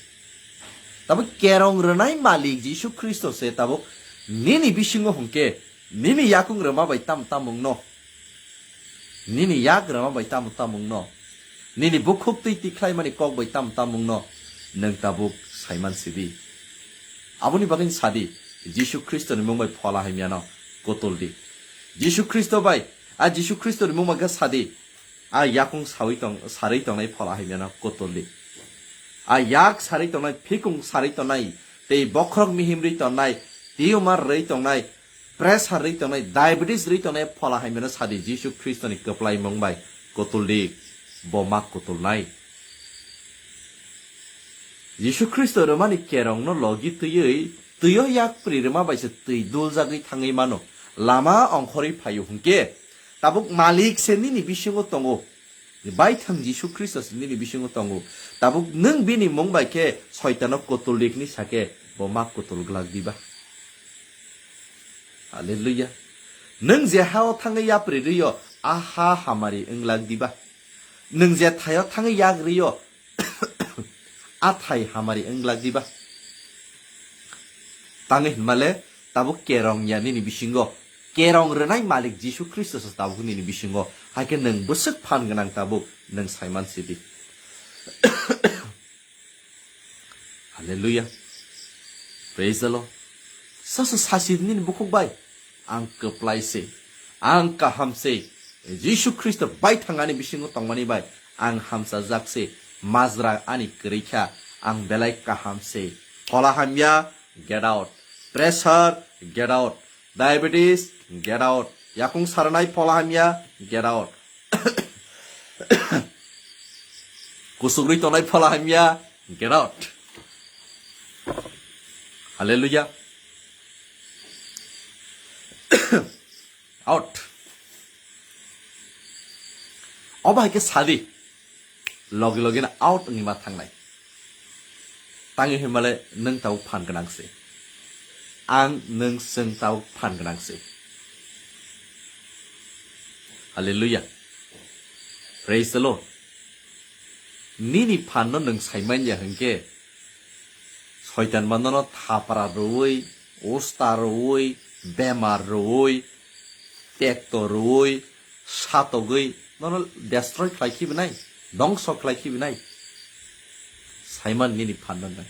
Tabuk kerong rwnai malik Jisu Khristo se tabuk nini bisingo hwnkhe nini yakung rwma bai tam tamungno, nini yak rwma bai tam tamungno, nini bukhuk twi tikhlaimani kok bai tam tamungno nwng tabuk saiman sidi. Aboni bagwi sadi, Jisu Khristoni mung bai phola hamyano kutul di. Jisu Khristo bai, a Jisu Khristoni mung bai khe sadi, a yakung sawi tong, sarwi tongnai phola hamyano kutul di. A yak sarwi tongnai, phikung sarwi tongnai, tei bokhorok mihimrwi tongnai, tumor rwi tongnai, pressure rwi tongnai, diabetes rwi tongnai phola hamyano sadi, Jisu Khristoni kwplai mung bai kutul di, bo ma kutulnai. Jisu Khristo rwmani kerongno logi twiwi, twio yakpri rwma bai se twi duljagwi thangwi mano. Lama ongkhorwi phaio hwnkhe, tabuk malik se nini bisingo tongo. Baithang Jisu Khristo se nini bisingo tongo. Tabuk nwng bini mung bai khe Soitano kutul di hwnwi sakhe, bo ma kutul glak diba? Hallelujah. Nwng je ha-o thangwi yapri rwio, a ha hamari wnglak diba? Nwng je thaio thangwi yak rwio, a thai hamari wnglak diba? Tangwi hwnmale, tabuk kerong ya nini bisingo. Kerong rwnai malik Jisu Khristo se tabuk nini bisingo. Haikhe nwng bwswk phan gwnang tabuk nwng saiman sidi. Hallelujah. Praise the Lord. Sasa sasi nini bukhuk bai. Ang kwplai se. Ang kaham se. Jisu Khristo bai thangani bisingo tongmani bai. Ang hamsajak se. Majra ani kwrwi kha. Ang belai kaham se. Phola hamya, get out. Pressure, get out. Diabetes, get out. Yakung saranai phola hamya, get out. Kusugri tonai phola hamya, get out. Hallelujah. Out. Obo hai khe sadi. Logi logi na out wngwi ma thangnai. Tangwi hwnmale nwng tabuk phan gwnang se. Ang nwng chwng tabuk phan gwnang se. Hallelujah. Praise the Lord. Nini phan no nwng sai manya hwnkhe, Soitan mano no thapra rwui, usta rwui, bemar rwui, tekto rwui, satogwi nono destroy khlai khibi nai, dongso khlai khibi nai. Saiman nini phan no nai.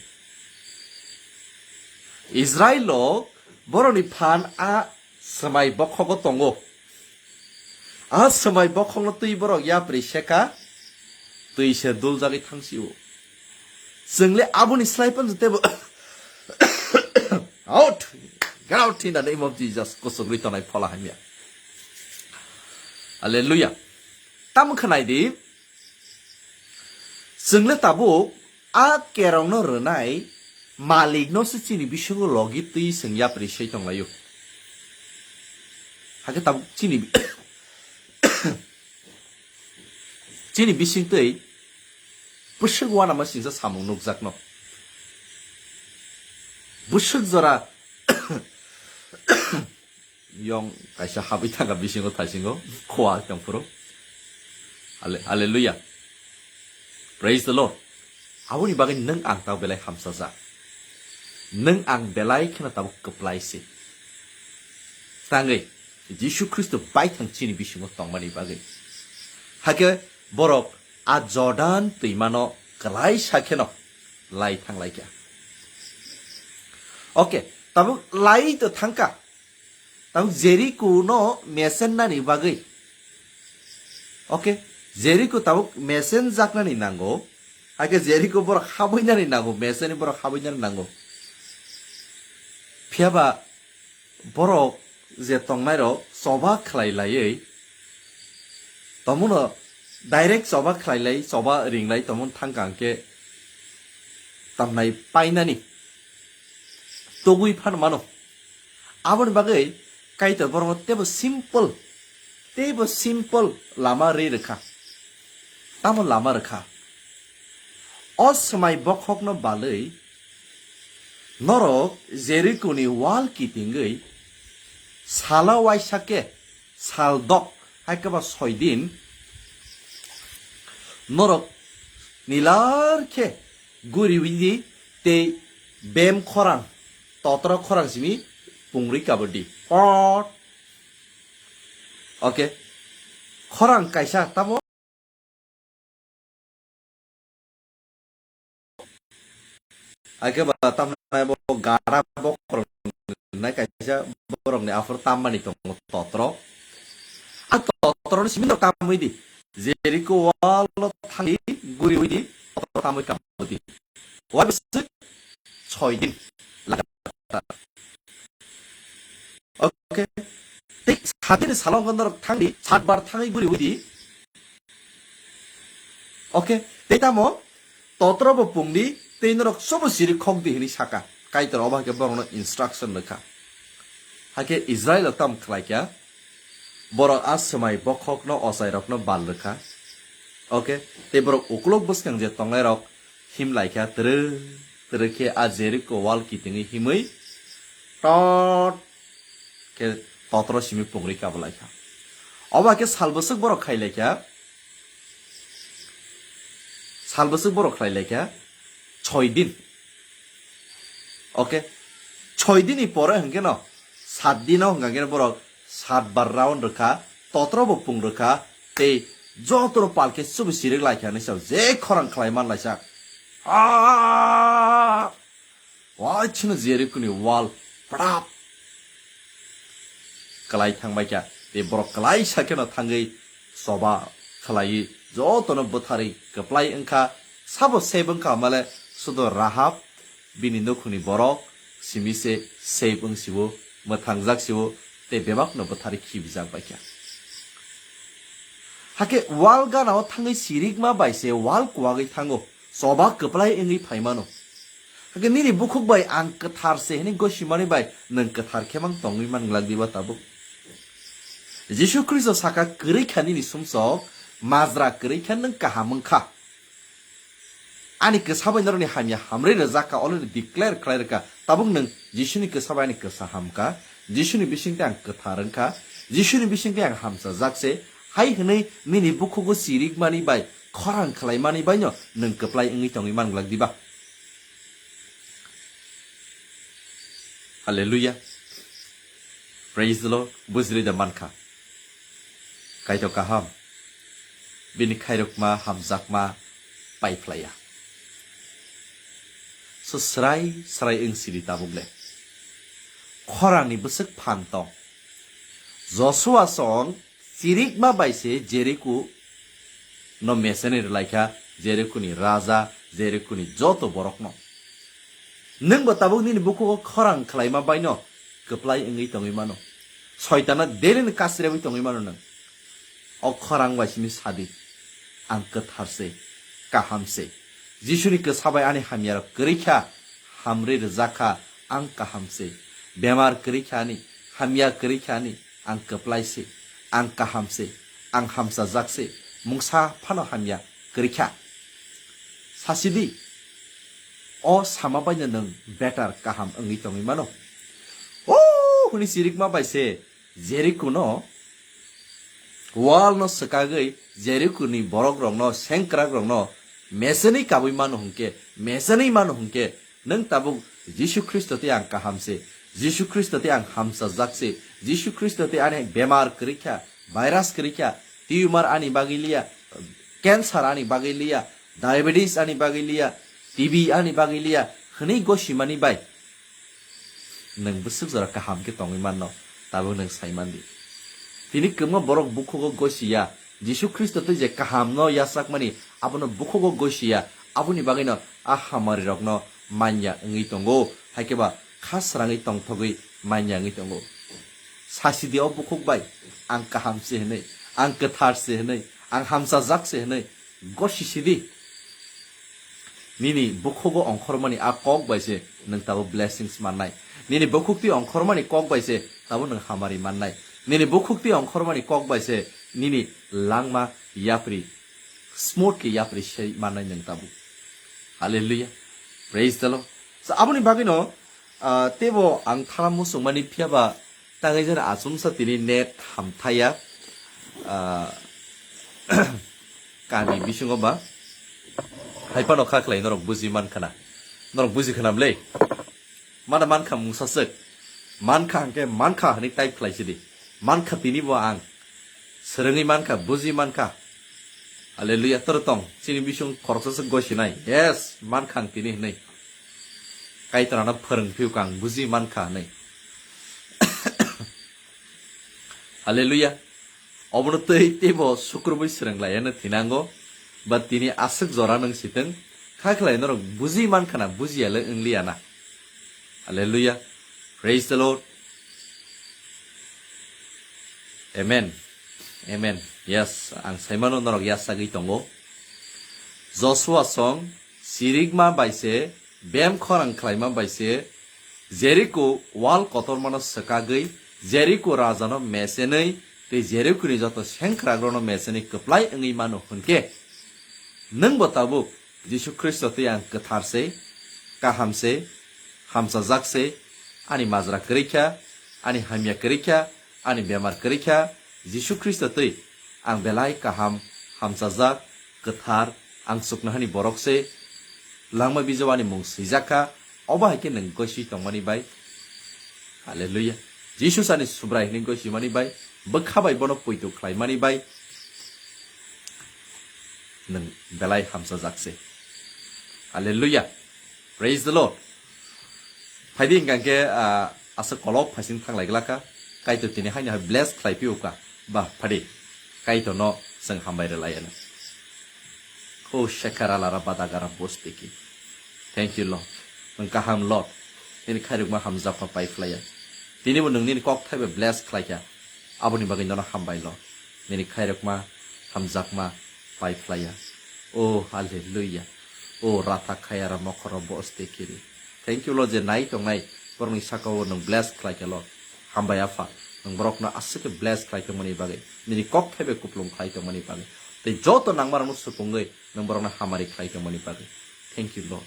Israilo boroni phan a swmai bokhogo tongo. A swmai bokhokno twi borok yapri seka, twi se duljagwi thangsi-o. Chwngle aboni slai phano tebo out, get out in the name of Jesus. Kusugri tonai phola hamya. Hallelujah. Tamo khwnai di, chwngle tabuk a kerongno rwnai malikno se chini bisingo logi twi chwng yapri sei tonglaio. Hakhe tabuk chini, chini bisingtwi bwswk uanama singsa samung nukjakno. Bwswk jora yong kaisa habwi thangkha bisingo thaisingo khua tongphuru. Halle-, hallelujah. Praise the Lord. Aboni bagwi nwng ang tabuk belai hamsajak. Nwng ang belai kheno tabuk kwplai se. Tangwi Jisu Khristo baithang chini bisingo tongmani bagwi. Hakhe borok a Jordan twimano kwlaisa kheno lai thanglaikha. Okay, tabuk lai to thangkha. Tabuk Jeriko no mesen nani bagwi. Okay, Jeriko tabuk mesen jaknani nango. Ake Jeriko borok habuinani nango, meseni borok habuinani nango. Phiyaba borok je tongnairok choba khlai laiwi, tomono direct choba khlai lai, choba ring lai, tomon thangka hwnkhe tamnai painani togwi phan mano. Aboni bagwi Kaitor borokno teibo simple, teibo simple lama ri rwkha. Tamo lama rwkha? O swmai bokhokno balwi norok Jerikoni wal kitingwi salo waisa khe sal dok, hai khe ba soi din norok nilar khe guriwi di tei bem khorang, totro khorang simi pungrwi kabodi. Pot. Okay. Khorang kaisa tamo. Ake ba tamnai bo gara bokhorok nai kaisa borokni aphuru tammani tongo totro. A totroni simi no tamwi di. Jeriko walo thangwi guriwi di, totro tamwi kabodi. Wa bisik soi din lagatar. Okay. Tei satini salo hwnkhai norok thangdi, satbar thangwi guriwi di. Okay. Tei tamo totro bo pungdi, tei norok sobo siri khokdi hwnwi saka. Kaitor obo hai khe borokno instruction rwkha. Hakhe Israilo tamo khlaikha, borok a swmai bokhokno ochairokno bal rwkha. Okay. Tei borok ukulok bwskang je tongnairok him laikha, twrwk twrwk khe a Jeriko wal kitingwi himwi tot khe totro simi pungrwi kablaikha. Obo hai khe sal bwswk borok khailaikha, sal bwswk borok khailaikha soi din. Okay, soi dini pore hwnkhe no sat dino hwnkha khe borok sat bar round rwkha, totro bo pung rwkha, tei jotono pal khe chubu sirik lai kha hinwi sao, je khorang khlai man laisa. Aa! Wai chino Jerikoni wal phrap kwlai thang bai kha, tei borok kwlaisa kheno thangwi choba khlaiwi jotono bwtharwi kwplai wng kha, sabo save wng kha male sudo Rahab bini nukhungni borok simi se save wng siwo, mwthangjak siwo, tei bebakno bwtharwi khibijak bai kha. Hakhe wal gana-o thangwi sirikma bai se wal kuwagwi thango, choba kwplai wngwi phai mano. Hakhe nini bukhuk bai ang kwthar se hwnwi gosimani bai nwng kwthar khe mang tongwi man glak diba tabuk? Jisu Khristo saka, kwrwi kha nini sumsok, majra kwrwi kha nwng kaham wng kha. Ani kwsa bai norokni hamya hamrwi rwjak kha, already declare khlai rwkha. Tabuk nwng Jisuni kwsa bai ani kwsa ham kha, Jisuni bisingtwi ang kwthar wng kha, Jisuni bisingtwi ang hamchajak se, hai hwnwi nini bukhugo sirikmani bai khorang khlaimani baino nwng kwplai wngwi tongwi man glak diba? Hallelujah. Praise the Lord. Bujli da mankha. Kaitor kaham. Bini khairokma, hamjakma, paiphlaiya. So srai, srai wng sidi tabuk le. Khorangni bwswk phan tong. Joshua song sirikma bai se Jeriko no meseni rwlaikha, Jerikoni raja, Jerikoni joto borokno. Nwng bo tabuk nini bukhugo khorang khlaima baino kwplai wngwi tongwi mano. Soitano daily ni kasrebwi tongwi mano nwng. O khorang bai simi sadi, ang kwthar se, kaham se. Jisuni kwsa bai ani hamyarok kwrwi kha, hamrwi rwjak kha, ang kaham se. Bemar kwrwi kha ani, hamya kwrwi kha ani, ang kwplai se, ang kaham se, ang hamchajak se, mungsa phano hamya kwrwi kha. Sasidi, o sama baino nwng better, kaham wngwi tongwi mano. O hwnwi sirikma bai se Jeriko no wall no swkagwi Jeriko ni borok rok no, sengkrak rok no mesenwi kabwi mano hwnkhe, mesenwi mano hwnkhe, nwng tabuk Jisu Khristo tei ang kaham se, Jisu Khristo tei ang hamchajak se, Jisu Khristo tei ani bemar kwrwi kha, virus kwrwi kha, tumor ani bagwi liya, cancer ani bagwi liya, diabetes ani bagwi liya, T B ani bagwi liya hwnwi gosimani bai nwng bwswk jora kaham khe tongwi manno, tabuk nwng sai man di. Tini kwbangma borok bukhugo gosiya, Jisu Khristo tei je kahamno yachakmani, abono bukhugo gosiya, Aboni bagwino a hamarirokno manya wngwi tongo, hai khe ba kha srangwi tongthogwi manya wngwi tongo. Sasidi o bukhuk bai, ang kaham se hwnwi, ang kwthar se hwnwi, ang hamchajak se hwnwi gosi sidi. Nini bukhugo ongkhormani a kok bai se nwng tabuk blessings mannai. Nini bukhuk twi ongkhormani kok bai se tabuk nwng hamari mannai. Nini bukhuk twi ongkhormani kok bai se nini langma yapri smooth khe yapri sei mannai nwng tabuk. Hallelujah. Praise the Lord. So, aboni bagwino, ah, teibo ang thana muchungmani phiya ba tangwi jani achomsa tini net hamthaya, ah, kami bisingo ba hai phano kha khlai norok buji man khana. Norok buji khana bwle? Mana mankha mungsa swk. Mankha hwnkhe mankha hwnwi type khlai sidi. Mankha tini bo ang. Swrwngwi mankha, buji mankha. Hallelujah. Toro tong. Chini bising khoroksa swk gosinai. Yes, mankha ang tini hwnwi. Kaitorano phwrwng phiyok ang buji mankha hwnwi. Hallelujah. Obono tei teibo sukrubui swrwng laiya no thinango. Ba tini aswk jora nwng sitwng. Kha khlai norok buji mankha na, bujiya le wngliya na. Hallelujah. Praise the Lord. Amen. Amen. Yes, ang saimano norok yasagwi tongo. Joshua song sirikma bai se, bem khorang khlaima bai se, Jeriko wal kotormano swkagwi, Jeriko rajano mesenwi, tei Jerikoni joto sengkrakrokno mesenwi kwplai wngwi mano hwnkhe, nwngbo tabuk Jisu Khristo tei ang kwthar se, kaham se, hamchajak se, ani majra kwrwi kha, ani hamya kwrwi kha, ani bemar kwrwi kha, Jisu Khristo tei ang belai kaham, hamchajak, kwthar, ang chuknohani borok se, langma bijao ani mung swijak kha, obo hai khe nwng gosi tongmani bai. Hallelujah. Jisu ani Subrai hwnwi gosimani bai, bwkha bai bono poito khlaimani bai, nwng belai hamchajak se. Hallelujah. Praise the Lord. Phaidi hwnkha khe, ah, aswk kolok phaising thanglai glak kha. Kaitor tini haino hai bless khlai phiyok kha. Ba, phaidi. Kaitorno chwng hambai rwlai ano. O shekara lara badagara bostiki. Thank you, Lord. Nwng kaham, Lord. Nini khairokma hamjakma pai phlaiya. Tini bo nwng nini kok thaibai bless khlai kha. Aboni bagwi nono hambai, Lord. Nini khairokma hamjakma pai phlaiya. O hallelujah. O ratha khayara mokhoro bo ostekiri. Thank you, Lord, je nai tongnai borokni saka o nwng bless khlai kha, Lord. Hambai Apha, nwng borokno aswk khe bless khlai tongmani bagwi, nini kok thaibai kuplung khlai tongmani bagwi, tei joto nangmarokno supungwi nwng borokno hamari khlai tongmani bagwi. Thank you, Lord.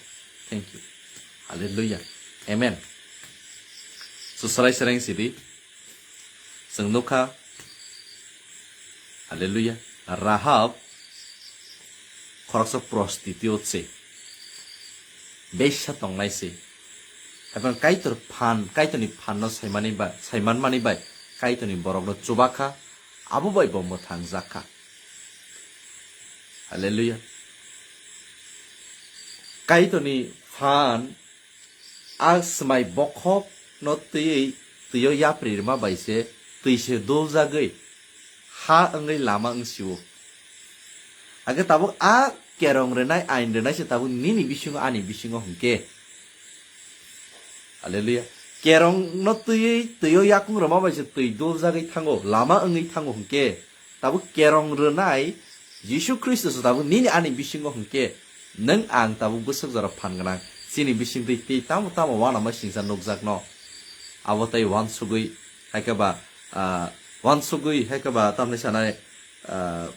Thank you. Hallelujah. Amen. So, sarai sarai sidi. Chwng nukha, hallelujah, Rahab khoroksa prostitute se, beisa tongnai se. Haibano Kaitor phan, Kaitorni phanno saimani bai, saimanmani bai Kaitorni borokno chubakha, abo bai bo mwthangjak kha. Hallelujah. Kaitorni phan a swmai bokhokno twiwi, twio yapri rwma bai se, twi se duljagwi ha wngwi lama wngsio. Hakhe tabuk a kerong rwnai, ain rwnai se tabuk nini bisingo, ani bisingo hwnkhe. Hallelujah. Kerongno twiwi, twio yakung rwma bai se twi duljagwi thango, lama wngwi thango hwnkhe. Tabuk kerong rwnai Jisu Khristo se tabuk nini ani bisingo hwnkhe, nwng ang tabuk bwswk jora phan gwnang. Chini bisingtwi tei tamo tamo uanama singcha nukjakno. Abo tei uansugwi, hai khe ba, ah, uansugwi, hai khe ba, tamni sanai, ah,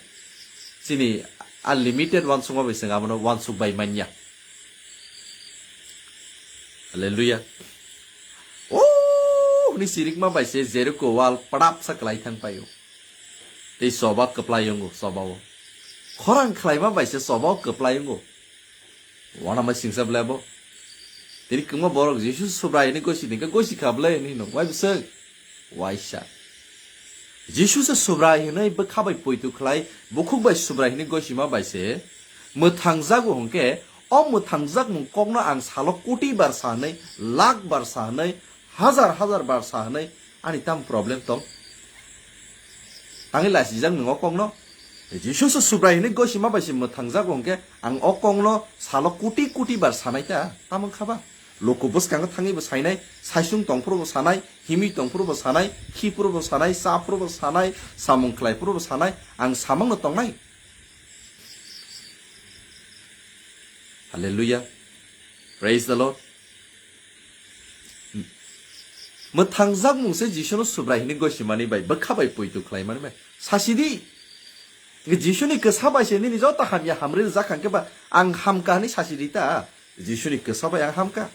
chini unlimited uansukma bai chwng abono uansuk bai manya. Hallelujah. O, hwnwi sirikma bai se Jeriko wal padap sa kwlai thang paio. Tei choba kwplai wngo, choba o. Khorang khlaima bai se choba o kwplai wngo. Uanama singcha bwlai bo. Tini kwbangma borok Jisu Subrai hwnwi gosi hwnkhe gosi kha bwlai hwnwi hino. Wai bwswk? Waisa. Jisu se Subrai hwnwi bwkha bai poito khlai, bukhuk bai Subrai hwnwi gosima bai se mwthangjago hwnkhe, o mwthangjakmung kokno ang salo koti bar sa hwnwi, lakh bar sa hwnwi, hazar hazar bar sa hwnwi, ani tamo problem tong? Tangwi lasijak nwng o kokno? Jisu se Subrai hinwi gosima bai se mwthangjak hwnkhe ang o kokno salo koti koti bar sanai ta, tamo wngkha ba? Luku bwskango thangwi bo sainai, saisung tongphuru bo sanai, himwi tongphuru bo sanai, khiphuru bo sanai, chaphuru bo sanai, samung khlaiphuru bo sanai, ang samangno tongnai. Hallelujah. Praise the Lord. Mwthangjak mung se Jisuno Subrai hinwi gosimani bai, bwkha bai poito khlaimani bai. Sasidi. Jisuni kwsa bai se nini joto hamya hamri rijak hwnkhe ba ang hamkha hinwi sasidi ta. Jisuni kwsa bai ang hamkha.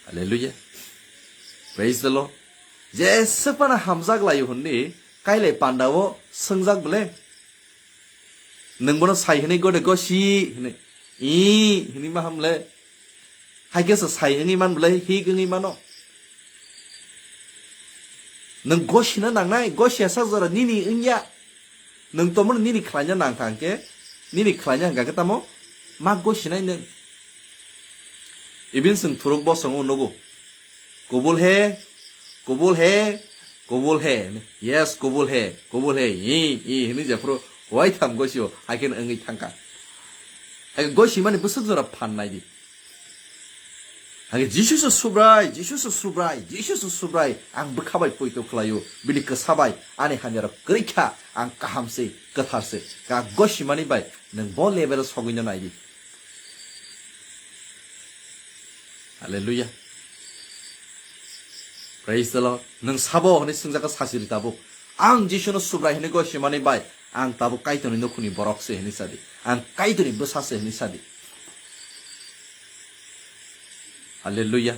Hallelujah. Praise the Lord. Jeswk phano hamjak laio hwnwi kailai pandao swngjak bwle. Nwng bono sai hwnwi gode gosi hwnwi, "Ii," hwnwi ma hamle. Hai khe se sai wngwi man bwle, hik wngwi mano. Nwng gosina nangnai, gosiya sak jora nini wngya. Nwng tomono nini khlaina nangkha hwnkhe, nini khlaina hwnkha khe tamo ma gosinai nwng. Ibin chwng thuruk bosongo nugo. Kubul he, kubul he, kubul he. Yes, kubul he, kubul he. I, i, hini jephuru wai tham gosio, hai khe wngwi thangkha. Hai gosimani bwswk jora phan nai di. Hai Jisu se Subrai, Jisu se Subrai, Jisu se Subrai. Ang bwkha bai poito khlaio, bini kwsa bai ani hamyarok kwrwi kha, ang kaham se, kwthar se. Ka gosimani bai nwng bo level o sogwino nai di. Hallelujah. Praise the Lord. Nwng sabo hwnwi swngjak kha sasiri tabuk. Ang Jisuno Subrai hwnwi gosimani bai, ang tabuk Kaitorni nukhungni borok se hwnwi sadi. Ang Kaitorni bwsa se hwnwi sadi. Hallelujah.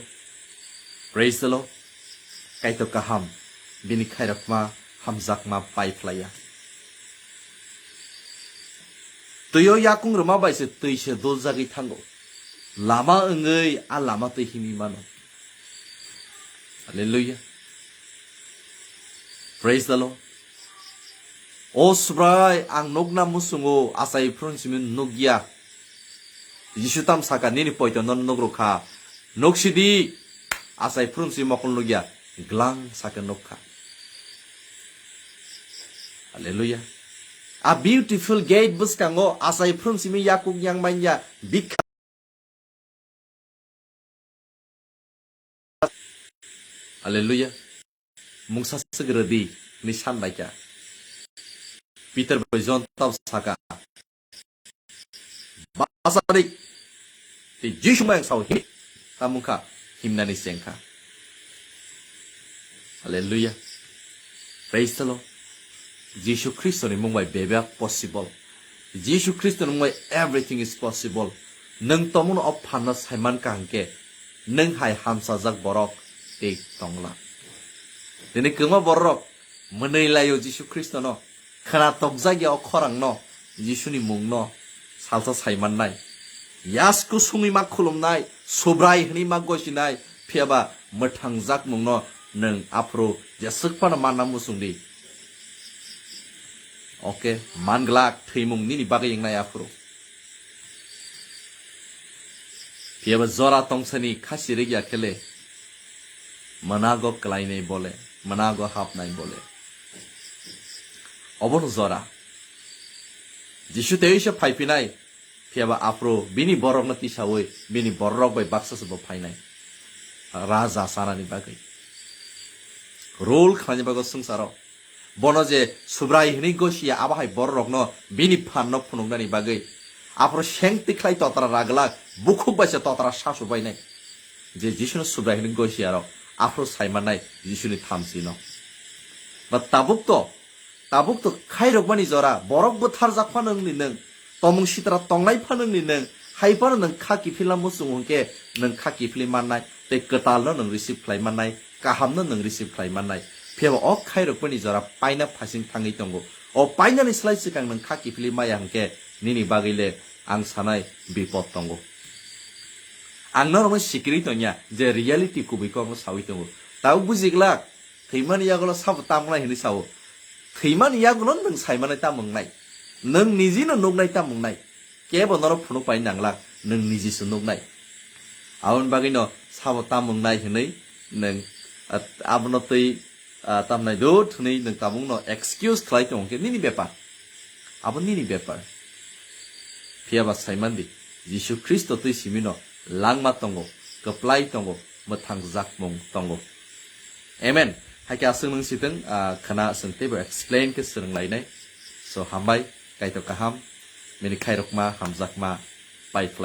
Praise the Lord. Kaitor kaham, bini khairokma, hamjakma pai phlaiya. Twi o yakung rwma bai se twi se doljagwi thango. Lama wngwi a lama twi himwi mano. Hallelujah. Praise the Lord. O Subrai, ang nukna muchungo, achai phuru simi nukya. Jisu tam saka, "Nini poito no nukrukha. Nuksidi, achai phuru simi mokol nukya." Glang saka nukha. Hallelujah. A beautiful gate bwskango achai phuru simi yakuk yang manya bikha. Hallelujah. Mungsa swk rwdi hwnwi san bai kha. Peter bai John tamo saka, "Basadik, tei Jisu bai ang sao him," tamo wngkha, himnani chengkha. Hallelujah. Praise the Lord. Jisu Khristoni mung bai bebak possible. Jisu Khristoni mung bai everything is possible. Nwng tomono o phanno saiman kaham khe, nwng hai hamsajak borok tei tongla. Tini kwma borok mwnwi laio Jisu Khristono, khwna tokjak ya o khorangno, Jisuni mungno salsa saimannai. Yasku sungwi ma khulumnai, Subrai hwnwi ma gosinai, phiyaba mwthangjak mungno nwng aphuru jeswk phano manna muchungdi. Oke, manglak thwimung nini bagwi wngnai aphuru. Phiyaba jora tongsani khasi rigya khele, mwnago klainai bole, mwnago hapnai bole. Obono jora. Jisu teisa phaiphinai, phiyaba aphuru bini borokno tisawi, bini borok bai baksa se bo phainai. Raja sanani bagwi. Rule khlaini bagwi swngcharo. Bono je Subrai hwnwi gosiya, abo hai bororokno bini phanno phunuknani bagwi. Aphuru seng tikhlai totra raglak, bukhuk bai se totra sasu bainai. Je Jisuno Subrai hwnwi gosiya rok, aphuru saimannai Jisuni thamsino. Ba tabuk to, tabuk to khairokmani jora, borok bwtharjak phano wngni nwng, tomung sitra tongnai phano wngni nwng, hai phano nwng kha kiphilna muchung hwnkhe nwng kha kiphilwi mannai, tei kwtalno nwng receive khlai mannai, kahamno nwng receive khlai mannai. Phiya ba o khairokmani jora paina phasing thangwi tongo. O painani slai swkang nwng kha kiphilwi maya hwnkhe nini bagwi le ang sanai bipod tongo. Ang norokno sikirwi tongya je reality kubui kokno sawi tongo. Tabuk buji glak, thwimani yagulo sabo tamo wngnai hwnwi sao. Thwimani yagulo nwng saimanai tamo wngnai? Nwng nijino nuknai tamo wngnai? Kebo norok phunuk pai nanglak, nwng nijiso nuknai. Aboni bagwino sabo tamo wngnai hwnwi nwng, at-, abono twi ah, tamnai do thwnwi nwng tabukno excuse khlai tongo khe nini bepar. Abo nini bepar. Phiya ba saimandi, Jisu Khristo twi simino langma tongo, kwplai tongo, mwthangjakmung tongo. Amen. Hai khe aswk nwng sitwng, ah, khna swng teibo explain khe swrwng lainai. So, hambai, Kaitor kaham, nini khairokma, hamjakma, pai phlai.